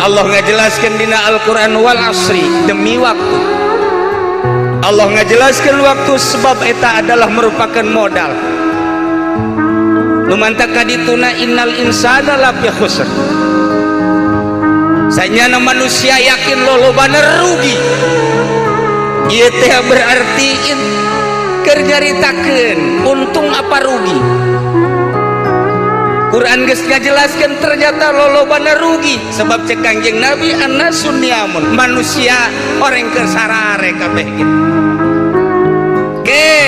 Allah ngajelaskeun dina Al-Qur'an wal asri, demi waktu. Allah ngajelaskeun waktu sebab eta adalah merupakan modal. Nu mantak kadituna innal insana lafi khusr. Sanyana manusia yakin lolobana rugi. Ieu teh berarti keur nyaritakeun untung apa rugi. Quran geus ngajelaskeun ternyata lolobana rugi sebab cek Kangjeng Nabi annasun niamun, manusia orang keur sarare kabeh gitu. Ke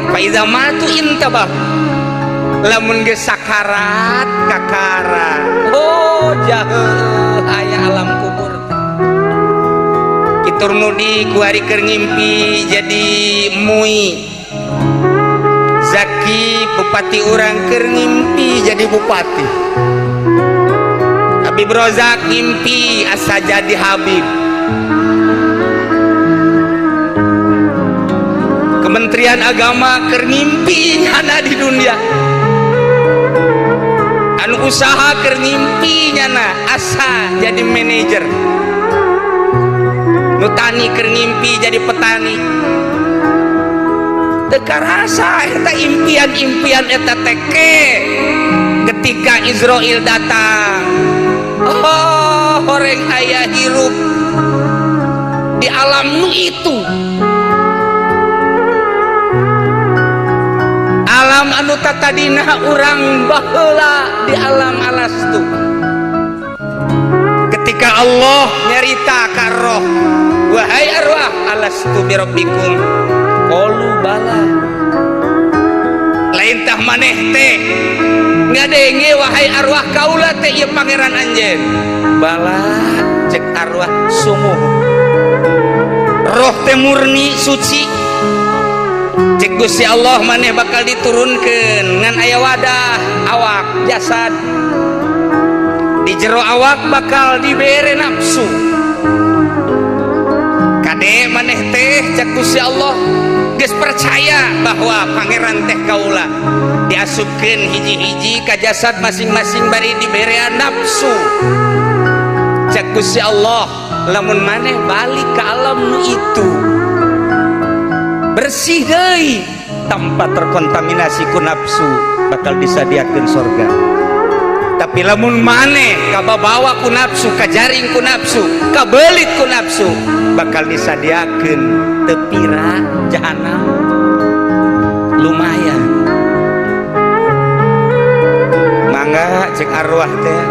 fa iza matu intabah, lamun geus sakarat kakara, oh jaheuh aya alam kubur. Kitur mudi kuari keur ngimpi jadi mui. Zaki bupati urang keur ngimpi jadi bupati. Habib Rozak ngimpi asa jadi Habib. Kementerian Agama keur ngimpi nyana di dunia. Anu usaha keur ngimpi nyana asa jadi manajer. Nu tani keur ngimpi jadi petani. Teu karasa eta impian-impian eta teh ketika Israel datang. Oh, horeng aya hirup di alam nu itu. Alam anu tatadina urang baheula di alam alastu. Ketika Allah nyarita ka roh, wahai arwah alastu birabbikum qalu bala. Lain tah maneh teh ngadenge wahai arwah kaula teh ieu pangeran anjeun. Bala cek arwah sumuh. Roh teh murni suci. Cek Gusti Allah maneh bakal diturunkeun ngan aya wadah awak jasad. Di jero awak bakal dibere nafsu. Kade maneh teh cek Gusti Allah geus percaya bahwa pangeran teh kaula diasupkeun hiji-hiji ka jasad masing-masing bari diberean nafsu. Cek Gusti Allah lamun maneh balik ke alam nu itu bersih deui tanpa terkontaminasi ku nafsu bakal disadiakeun sorga. Tapi lamun maneh kababawa ku nafsu, kajaring ku nafsu, kabelit ku nafsu, bakal disadiakeun tepira jahanam. Lumayan. Mangga cek arwah teh